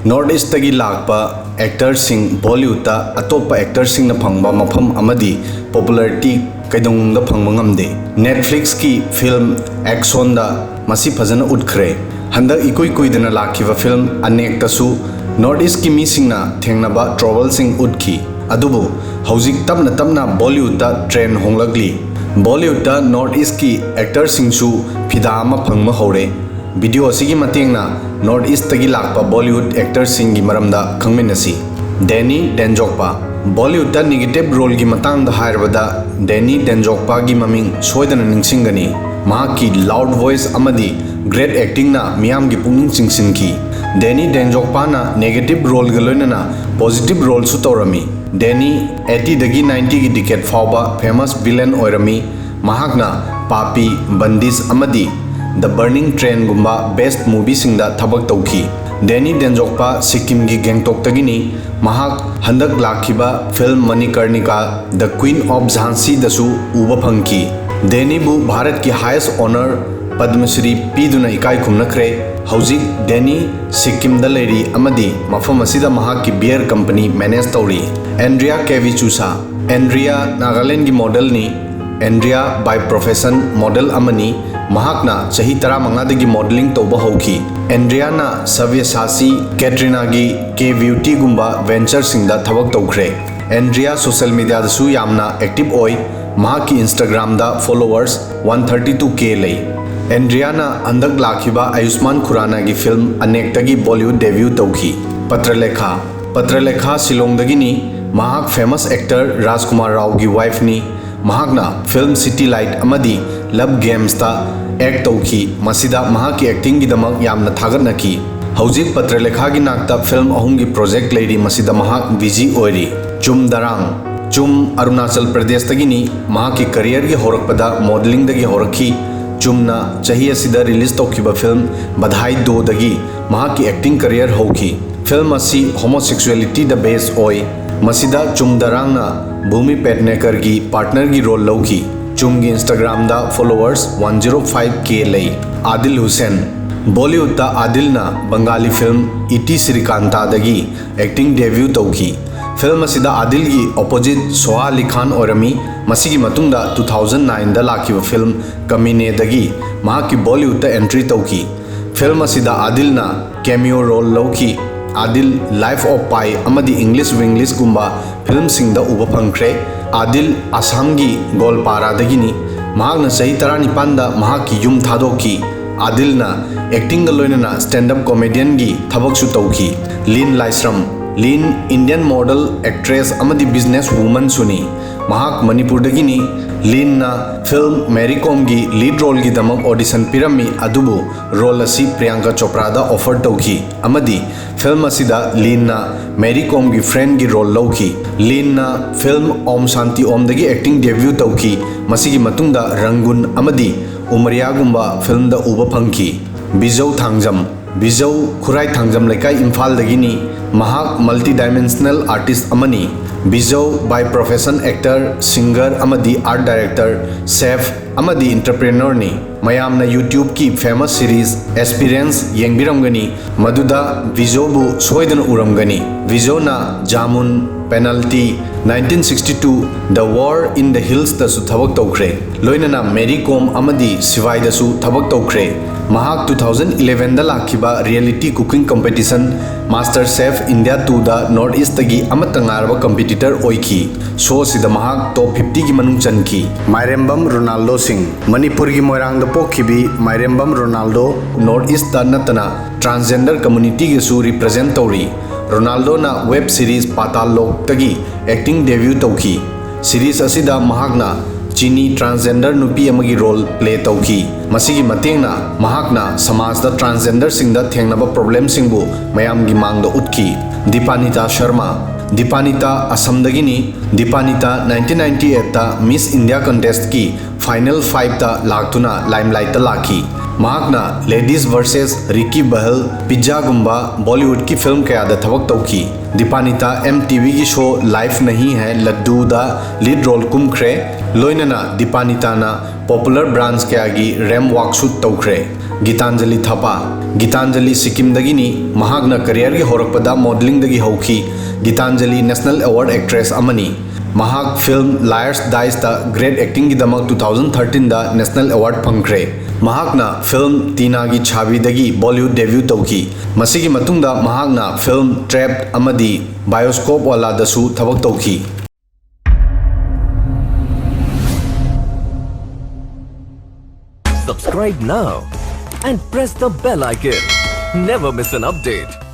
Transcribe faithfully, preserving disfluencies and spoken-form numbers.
North ꯏꯁꯇꯒꯤ ꯂꯥꯛꯄ ꯑꯦꯛꯇꯔꯁꯤꯡ ꯕꯣꯂꯤꯋꯨꯗꯇ ꯑꯇꯣꯞꯄ ꯑꯦꯛꯇꯔꯁꯤꯡꯅ ꯐꯪꯕ ꯃꯐꯝ ꯑꯃꯗꯤ ꯄꯣꯄꯨꯂꯔꯤꯇꯤ ꯀꯩꯗꯧꯅꯨꯡꯗ ꯐꯪꯕ ꯉꯝꯗꯦ꯫ ꯅꯦꯠꯐ꯭ꯂꯤꯛꯁꯀꯤ ꯐꯤꯜꯝ ꯑꯦꯛꯁꯣꯟꯗ ꯃꯁꯤ ꯐꯖꯅ ꯎꯠꯈ꯭ꯔꯦ꯫ ꯍꯟꯗꯛ ꯏꯀꯨꯏ ꯀꯨꯏꯗꯅ ꯂꯥꯛꯈꯤꯕ ꯐꯤꯜꯝ ꯑꯅꯦꯛꯇꯁꯨ ꯅꯣꯔꯠ ꯏꯁꯀꯤ ꯃꯤꯁꯤꯡꯅ ꯊꯦꯡꯅꯕ ꯇ꯭ꯔꯣꯕꯜꯁꯤꯡ ꯎꯠꯈꯤ꯫ ꯑꯗꯨꯕꯨ ꯍꯧꯖꯤꯛ ꯇꯞꯅ ꯇꯞꯅ ꯕꯣꯂꯤꯋꯨꯗꯇ ꯇ꯭ꯔꯦꯟ ꯍꯣꯡꯂꯛꯂꯤ꯫ ꯕꯣꯂꯤꯋꯨꯗꯇ ꯅꯣꯔꯠ ꯏꯁꯀꯤ ꯑꯦꯛꯇꯔꯁꯤꯡꯁꯨ ꯐꯤꯗꯥ ꯑꯃ ꯐꯪꯕ ꯍꯧꯔꯦ꯫ ꯚꯤꯗꯤꯑꯣ ꯑꯁꯤꯒꯤ ꯃꯇꯦꯡꯅ ꯅꯣꯔꯠ ꯏꯁꯇꯒꯤ ꯂꯥꯛꯄ ꯕꯣꯂꯤꯋꯨꯗ ꯑꯦꯛꯇꯔꯁꯤꯡꯒꯤ ꯃꯔꯝꯗ ꯈꯪꯃꯤꯟꯅꯁꯤ꯫ ꯗꯦꯅꯤ ꯗꯦꯟꯖꯣꯛꯄꯥ꯫ ꯕꯣꯂꯤꯋꯨꯗꯇ ꯅꯦꯒꯦꯇꯤꯚ ꯔꯣꯜꯒꯤ ꯃꯇꯥꯡꯗ ꯍꯥꯏꯔꯕꯗ ꯗꯦꯅꯤ ꯗꯦꯟꯖꯣꯛꯄꯥꯒꯤ ꯃꯃꯤꯡ ꯁꯣꯏꯗꯅ ꯅꯤꯡꯁꯤꯡꯒꯅꯤ꯫ ꯃꯍꯥꯛꯀꯤ ꯂꯥꯎꯗ ꯚꯣꯏꯁ ꯑꯃꯗꯤ ꯒ꯭ꯔꯦꯠ ꯑꯦꯛꯇꯤꯡꯅ ꯃꯤꯌꯥꯝꯒꯤ ꯄꯨꯛꯅꯤꯡ ꯆꯤꯡꯁꯤꯟꯈꯤ꯫ ꯗꯦꯅꯤ ꯗꯦꯟꯖꯣꯛꯄꯥꯅ ꯅꯦꯒꯦꯇꯤꯚ ꯔꯣꯜꯒ ꯂꯣꯏꯅꯅ ꯄꯣꯖꯤꯇꯤꯚ ꯔꯣꯜꯁꯨ ꯇꯧꯔꯝꯃꯤ꯫ ꯗꯦꯅꯤ ꯑꯦꯇꯤꯗꯒꯤ ꯅꯥꯏꯟꯇꯤꯒꯤ ꯗꯤꯀꯦꯠ ꯐꯥꯎꯕ ꯐꯦꯃꯁ ꯚꯤꯂꯦꯟ ꯑꯣꯏꯔꯝꯃꯤ꯫ ꯃꯍꯥꯛꯅ ꯄꯥꯄꯤ, ꯕꯟꯗꯤꯁ ꯑꯃꯗꯤ ꯗ ꯕꯔꯅꯤꯡ ꯇ꯭ꯔꯦꯟꯒꯨꯝꯕ ꯕꯦꯁꯠ ꯃꯨꯚꯤꯁꯤꯡꯗ ꯊꯕꯛ ꯇꯧꯈꯤ꯫ ꯗꯦꯅꯤ ꯗꯦꯟꯖꯣꯛꯄꯥ ꯁꯤꯛꯀꯤꯝꯒꯤ ꯒꯦꯡꯇꯣꯛꯇꯒꯤꯅꯤ꯫ ꯃꯍꯥꯛ ꯍꯟꯗꯛ ꯂꯥꯛꯈꯤꯕ ꯐꯤꯜꯝ ꯃꯅꯤꯀꯔꯅꯤꯀꯥ, ꯗ ꯀ꯭ꯋꯤꯟ ꯑꯣꯐ ꯖꯥꯟꯁꯤꯗꯁꯨ ꯎꯕ ꯐꯪꯈꯤ꯫ ꯗꯦꯅꯤꯕꯨ ꯚꯥꯔꯠꯀꯤ ꯍꯥꯏꯌꯦꯁ ꯑꯣꯅꯔ ꯄꯗꯃ ꯁ꯭ꯔꯤ ꯄꯤꯗꯨꯅ ꯏꯀꯥꯏ ꯈꯨꯝꯅꯈ꯭ꯔꯦ꯫ ꯍꯧꯖꯤꯛ ꯗꯦꯅꯤ ꯁꯤꯛꯀꯤꯝꯗ ꯂꯩꯔꯤ ꯑꯃꯗꯤ ꯃꯐꯝ ꯑꯁꯤꯗ ꯃꯍꯥꯛꯀꯤ ꯕꯤꯌꯔ ꯀꯝꯄꯅꯤ ꯃꯦꯅꯦꯖ ꯇꯧꯔꯤ꯫ ꯑꯦꯟꯗ꯭ꯔꯤꯌꯥ ꯀꯦꯚꯤ ꯆꯨꯁꯥ꯫ ꯑꯦꯟꯗ꯭ꯔꯤꯌꯥ ꯅꯥꯒꯥꯂꯦꯟꯗꯒꯤ ꯃꯣꯗꯦꯜꯅꯤ꯫ ꯑꯦꯟꯗ꯭ꯔꯤꯌꯥ by profession ꯃꯣꯗꯦꯜ ꯑꯃꯅꯤ꯫ ꯃꯍꯥꯛꯅ ꯆꯍꯤ ꯇꯔꯥꯃꯉꯥꯗꯒꯤ ꯃꯣꯗꯦꯂꯤꯡ ꯇꯧꯕ ꯍꯧꯈꯤ꯫ ꯑꯦꯟꯗ꯭ꯔꯤꯌꯥꯅ ꯁꯕ꯭ꯌꯁꯥꯆꯤ, ꯀꯦꯇ꯭ꯔꯤꯅꯥꯒꯤ ꯀꯦ ꯕ꯭ꯌꯨꯇꯤꯒꯨꯝꯕ ꯚꯦꯟꯆꯔꯁꯤꯡꯗ ꯊꯕꯛ ꯇꯧꯈ꯭ꯔꯦ꯫ ꯑꯦꯟꯗ꯭ꯔꯤꯌꯥ ꯁꯣꯁꯤꯌꯦꯜ ꯃꯤꯗꯤꯌꯥꯗꯁꯨ ꯌꯥꯝꯅ ꯑꯦꯛꯇꯤꯚ ꯑꯣꯏ꯫ ꯃꯍꯥꯛꯀꯤ ꯏꯟꯁꯇꯥꯒ꯭ꯔꯥꯝꯗ ꯐꯣꯂꯣꯋꯔꯁ ꯋꯥꯟ ꯊꯥꯔꯇꯤ ꯇꯨ ꯀꯦ ꯂꯩ꯫ ꯑꯦꯟꯗ꯭ꯔꯤꯌꯥꯅ ꯍꯟꯗꯛ ꯂꯥꯛꯈꯤꯕ ꯑꯌꯨꯁꯃꯥꯟ ꯈꯨꯔꯥꯅꯥꯒꯤ ꯐꯤꯜꯝ ꯑꯅꯦꯛꯇꯒꯤ ꯕꯣꯂꯤꯋꯨꯗ ꯗꯦꯕ꯭ꯌꯨ ꯇꯧꯈꯤ꯫ ꯄꯇ꯭ꯔꯂꯦꯈꯥ꯫ ꯄꯇ꯭ꯔꯂꯦꯈꯥ ꯁꯤꯂꯣꯡꯗꯒꯤꯅꯤ꯫ ꯃꯍꯥꯛ ꯐꯦꯃꯁ ꯑꯦꯛꯇꯔ ꯔꯥꯖꯀꯨꯃꯥꯔ ꯔꯥꯎꯒꯤ ꯋꯥꯏꯐꯅꯤ꯫ ꯃꯍꯥꯛꯅ ꯐꯤꯜꯝ ꯁꯤꯇꯤ ꯂꯥꯏꯠ ꯑꯃꯗꯤ ꯂꯚ ꯒꯦꯝꯁꯇ ꯑꯦꯛ ꯇꯧꯈꯤ꯫ ꯃꯁꯤꯗ ꯃꯍꯥꯛꯀꯤ ꯑꯦꯛꯇꯤꯡꯒꯤꯗꯃꯛ ꯌꯥꯝꯅ ꯊꯥꯒꯠꯅꯈꯤ꯫ ꯍꯧꯖꯤꯛ ꯄꯇ꯭ꯔꯂꯦꯈꯥꯒꯤ ꯅꯥꯛꯇ ꯐꯤꯜꯝ ꯑꯍꯨꯝꯒꯤ ꯄ꯭ꯔꯣꯖꯦꯛ ꯂꯩꯔꯤ, ꯃꯁꯤꯗ ꯃꯍꯥꯛ ꯕꯤꯖꯤ ꯑꯣꯏꯔꯤ꯫ ꯆꯨꯝ ꯗꯔꯥꯡ꯫ ꯆꯨꯝ ꯑꯔꯨꯅꯥꯆꯜ ꯄ꯭ꯔꯗꯦꯁꯇꯒꯤꯅꯤ꯫ ꯃꯍꯥꯛꯀꯤ ꯀꯔꯤꯌꯔꯒꯤ ꯍꯧꯔꯛꯄꯗ ꯃꯣꯗꯦꯂꯤꯡꯗꯒꯤ ꯍꯧꯔꯛꯈꯤ꯫ ꯆꯨꯝꯅ ꯆꯍꯤ ꯑꯁꯤꯗ ꯔꯤꯂꯤꯖ ꯇꯧꯈꯤꯕ ꯐꯤꯜꯝ ꯕꯙꯥꯏ ꯗꯣꯗꯒꯤ ꯃꯍꯥꯛꯀꯤ ꯑꯦꯛꯇꯤꯡ ꯀꯔꯤꯌꯔ ꯍꯧꯈꯤ꯫ ꯐꯤꯜꯝ ꯑꯁꯤ ꯍꯣꯃꯣꯁꯦꯛꯁꯨꯑꯦꯂꯤꯇꯤꯗ ꯕꯦꯖ ꯑꯣꯏ꯫ ꯃꯁꯤꯗ ꯆꯨꯝ ꯗꯔꯥꯡꯅ ꯚꯨꯃꯤ ꯄꯦꯠꯅꯦꯀꯔꯒꯤ ꯄꯥꯔꯠꯅꯔꯒꯤ ꯔꯣꯜ ꯂꯧꯈꯤ꯫ ꯆꯨꯝꯒꯤ ꯏꯟꯁꯇꯥꯒ꯭ꯔꯥꯝꯗ ꯐꯣꯂꯣꯋꯔꯁ ꯋꯥꯟ ꯖꯤꯔꯣ ꯐꯥꯏꯚ ꯀꯦ ꯂꯩ꯫ Adil Hussain. ꯕꯣꯂꯤꯋꯨꯗꯇ ꯑꯥꯗꯤꯜꯅ Bengali film ꯏꯇꯤ ꯁ꯭ꯔꯤꯀꯥꯟꯇꯥꯗꯒꯤ acting debut ꯇꯧꯈꯤ꯫ ꯐꯤꯜꯝ ꯑꯁꯤꯗ ꯑꯥꯗꯤꯜꯒꯤ ꯑꯣꯄꯣꯖꯤꯠ ꯁꯣꯍꯥ ꯑꯂꯤ ꯈꯥꯟ ꯑꯣꯏꯔꯝꯃꯤ꯫ ꯃꯁꯤꯒꯤ ꯃꯇꯨꯡꯗ ꯇꯨ ꯊꯥꯎꯖꯟ ꯅꯥꯏꯟꯗ ꯂꯥꯛꯈꯤꯕ ꯐꯤꯜꯝ ꯀꯃꯤꯅꯦꯗꯒꯤ ꯃꯍꯥꯛꯀꯤ ꯕꯣꯂꯤꯋꯨꯗꯇ ꯑꯦꯟꯇ꯭ꯔꯤ ꯇꯧꯈꯤ꯫ ꯐꯤꯜꯝ ꯑꯁꯤꯗ ꯑꯥꯗꯤꯜꯅ ꯀꯦꯃꯤꯑꯣ ꯔꯣꯜ ꯂꯧꯈꯤ꯫ ꯑꯥꯗꯤꯜ, ꯂꯥꯏꯐ ꯑꯣꯐ ꯄꯥꯏ ꯑꯃꯗꯤ ꯏꯪꯂꯤꯁ ꯋꯤꯡꯂꯤꯁꯀꯨꯝꯕ ꯐꯤꯜꯝꯁꯤꯡꯗ ꯎꯕ ꯐꯪꯈ꯭ꯔꯦ꯫ ꯑꯥꯗꯤꯜ ꯑꯁꯥꯝꯒꯤ ꯒꯣꯜꯄꯥꯔꯥꯗꯒꯤꯅꯤ꯫ ꯃꯍꯥꯛꯅ ꯆꯍꯤ ꯇꯔꯥꯅꯤꯄꯥꯟꯗ ꯃꯍꯥꯛꯀꯤ ꯌꯨꯝ ꯊꯥꯗꯣꯛꯈꯤ꯫ ꯑꯥꯗꯤꯜꯅ ꯑꯦꯛꯇꯤꯡꯒ ꯂꯣꯏꯅꯅ ꯁ꯭ꯇꯦꯟꯗ ꯑꯞ ꯀꯣꯃꯦꯗꯤꯌꯟꯒꯤ ꯊꯕꯛꯁꯨ ꯇꯧꯈꯤ꯫ ꯂꯤꯟ ꯂꯥꯏꯁ꯭ꯔꯝ꯫ ꯂꯤꯟ ꯏꯟꯗꯤꯌꯟ ꯃꯣꯗꯦꯜ, ꯑꯦꯛꯇ꯭ꯔꯦꯁ ꯑꯃꯗꯤ ꯕꯤꯖꯤꯅꯦꯁ ꯋꯨꯃꯟꯁꯨꯅꯤ꯫ ꯃꯍꯥꯛ ꯃꯅꯤꯄꯨꯔꯗꯒꯤꯅꯤ꯫ ꯂꯤꯟꯅ ꯐꯤꯜꯝ ꯃꯦꯔꯤ ꯀꯣꯝꯒꯤ ꯂꯤꯗ ꯔꯣꯜꯒꯤꯗꯃꯛ ꯑꯣꯗꯤꯁꯟ ꯄꯤꯔꯝꯃꯤ, ꯑꯗꯨꯕꯨ ꯔꯣꯜ ꯑꯁꯤ ꯄ꯭ꯔꯤꯌꯥꯡꯀꯥ ꯆꯣꯄ꯭ꯔꯥꯗ ꯑꯣꯐꯔ ꯇꯧꯈꯤ ꯑꯃꯗꯤ ꯐꯤꯜꯝ ꯑꯁꯤꯗ ꯂꯤꯟꯅ ꯃꯦꯔꯤ ꯀꯣꯝꯒꯤ ꯐ꯭ꯔꯦꯟꯒꯤ ꯔꯣꯜ ꯂꯧꯈꯤ꯫ ꯂꯤꯟꯅ ꯐꯤꯜꯝ ꯑꯣꯝ ꯁꯥꯟꯇꯤ ꯑꯣꯝꯗꯒꯤ ꯑꯦꯛꯇꯤꯡ ꯗꯦꯕ꯭ꯌꯨ ꯇꯧꯈꯤ꯫ ꯃꯁꯤꯒꯤ ꯃꯇꯨꯡꯗ ꯔꯪꯒꯨꯟ ꯑꯃꯗꯤ ꯎꯃꯔꯤꯌꯥꯒꯨꯝꯕ ꯐꯤꯜꯝꯗ ꯎꯕ ꯐꯪꯈꯤ꯫ ꯕꯤꯖꯧ ꯊꯥꯡꯖꯝ꯫ ꯕꯤꯖꯧ ꯈꯨꯔꯥꯏ ꯊꯥꯡꯖꯝ ꯂꯩꯀꯥꯏ, ꯏꯝꯐꯥꯜꯗꯒꯤꯅꯤ꯫ ꯃꯍꯥꯛ ꯃꯜꯇꯤ ꯗꯥꯏꯃꯦꯟꯁꯅꯦꯜ ꯑꯥꯔꯇꯤꯁ ꯑꯃꯅꯤ꯫ ꯕꯤꯖꯧ by profession actor, singer ꯑꯃꯗꯤ art director, chef ꯑꯃꯗꯤ entrepreneurꯅꯤ꯫ ꯃꯌꯥꯝꯅ YouTubeꯀꯤ famous series Experience ꯌꯦꯡꯕꯤꯔꯝꯒꯅꯤ, ꯃꯗꯨꯗ ꯕꯤꯖꯧꯕꯨ ꯁꯣꯏꯗꯅ ꯎꯔꯝꯒꯅꯤ꯫ ꯕꯤꯖꯧꯅ Jamun, penalty, nineteen sixty two, The War in the Hillsꯇꯁꯨ ꯊꯕꯛ ꯇꯧꯈ꯭ꯔꯦ꯫ ꯂꯣꯏꯅꯅ ꯃꯦꯔꯤ ꯀꯣꯝ ꯑꯃꯗꯤ ꯁꯤꯕꯥꯏꯗꯁꯨ ꯊꯕꯛ ꯇꯧꯈ꯭ꯔꯦ꯫ ꯃꯍꯥꯛ two thousand elevenꯗ ꯂꯥꯛꯈꯤꯕ reality cooking competition Master Chef India twoꯗ North Eastꯇꯒꯤ ꯑꯃꯠꯇ ꯉꯥꯏꯔꯕ competitor ꯑꯣꯏꯈꯤ꯫ Showꯁꯤꯗ ꯃꯍꯥꯛ top fiftyꯒꯤ ꯃꯅꯨꯡ ꯆꯟꯈꯤ꯫ ꯃꯥꯏꯔꯦꯝꯕꯝ ꯔꯣꯅꯥꯜꯗꯣ ꯁꯤꯡ꯫ ꯃꯅꯤꯄꯨꯔꯒꯤ ꯃꯣꯏꯔꯥꯡꯗ ꯄꯣꯛꯈꯤꯕꯤ ꯃꯥꯏꯔꯦꯝꯕꯝ ꯔꯣꯅꯥꯜꯗꯣ North Eastꯇ ꯅꯠꯇꯅ transgender communityꯒꯤꯁꯨ represent ꯇꯧꯔꯤ꯫ ꯔꯣꯅꯥꯜꯗꯣꯅ web series ꯄꯥꯇꯥꯜ ꯂꯣꯛꯇꯒꯤ acting debut ꯇꯧꯈꯤ꯫ Series ꯑꯁꯤꯗ ꯃꯍꯥꯛꯅ ꯆꯤꯅꯤ transgender ꯅꯨꯄꯤ ꯑꯃꯒꯤ role play ꯇꯧꯈꯤ꯫ ꯃꯁꯤꯒꯤ ꯃꯇꯦꯡꯅ ꯃꯍꯥꯛꯅ ꯁꯃꯥꯖꯗ transgenderꯁꯤꯡꯗ ꯊꯦꯡꯅꯕ problemꯁꯤꯡꯕꯨ ꯃꯌꯥꯝꯒꯤ ꯃꯥꯡꯗ ꯎꯠꯈꯤ꯫ ꯗꯤꯄꯥꯅꯤꯇꯥ Sharma. ꯗꯤꯄꯥꯅꯤꯇꯥ ꯑꯁꯝꯗꯒꯤꯅꯤ꯫ ꯗꯤꯄꯥꯅꯤꯇꯥ nineteen ninety eightꯇ Miss India contestꯀꯤ final fiveꯇ ꯂꯥꯛꯇꯨꯅ limelightꯇ ꯂꯥꯛꯈꯤ꯫ ꯃꯍꯥꯛꯅ Ladies versus Ricky Bahal, Pizzaꯒꯨꯝꯕ ꯕꯣꯂꯤꯋꯨꯗꯀꯤ ꯐꯤꯜꯝ ꯀꯌꯥꯗ ꯊꯕꯛ ꯇꯧꯈꯤ꯫ ꯗꯤꯄꯥꯅꯤꯇꯥ MTVꯒꯤ show Life Nahi Hai Ladduꯗ lead role ꯀꯨꯝꯈ꯭ꯔꯦ꯫ ꯂꯣꯏꯅꯅ ꯗꯤꯄꯥꯅꯤꯇꯥꯅ popular brands ꯀꯌꯥꯒꯤ ramp walk shoot ꯇꯧꯈ꯭ꯔꯦ꯫ ꯒꯤꯇꯥꯟꯖꯂꯤ ꯊꯥꯄꯥ꯫ ꯒꯤꯇꯥꯟꯖꯂꯤ ꯁꯤꯛꯀꯤꯝꯗꯒꯤꯅꯤ꯫ ꯃꯍꯥꯛꯅ ꯀꯦꯔꯤꯌꯔꯒꯤ ꯍꯧꯔꯛꯄꯗ ꯃꯣꯗꯦꯂꯤꯡꯗꯒꯤ ꯍꯧꯈꯤ꯫ ꯒꯤꯇꯥꯟꯖꯂꯤ ꯅꯦꯁꯅꯦꯜ ꯑꯦꯋꯥꯔꯗ ꯑꯦꯛꯇ꯭ꯔꯦꯁ ꯑꯃꯅꯤ꯫ ꯃꯍꯥꯛ ꯐꯤꯜꯝ ꯂꯥꯌꯔꯁ ꯗꯥꯏꯁꯇ ꯒ꯭ꯔꯦꯠ ꯑꯦꯛꯇꯤꯡꯒꯤꯗꯃꯛ ꯇꯨ ꯊꯥꯎꯖꯟ ꯊꯥꯔꯇꯤꯟꯗ ꯅꯦꯁꯅꯦꯜ ꯑꯦꯋꯥꯔꯗ ꯐꯪꯈ꯭ꯔꯦ꯫ ꯃꯍꯥꯛꯅ ꯐꯤꯜꯝ ꯇꯤꯅꯥꯒꯤ ꯁꯥꯕꯤꯗꯒꯤ ꯕꯣꯂꯤꯋꯨꯗ ꯗꯦꯕ꯭ꯌꯨ ꯇꯧꯈꯤ꯫ ꯃꯁꯤꯒꯤ ꯃꯇꯨꯡꯗ ꯃꯍꯥꯛꯅ ꯐꯤꯜꯝ ꯇ꯭ꯔꯦꯞ ꯑꯃꯗꯤ ꯕꯥꯏꯑꯣꯁꯀꯣꯞ ꯋꯥꯂꯥꯗꯁꯨ ꯊꯕꯛ ꯇꯧꯈꯤ꯫ Subscribe now and press the bell icon. Never miss an update.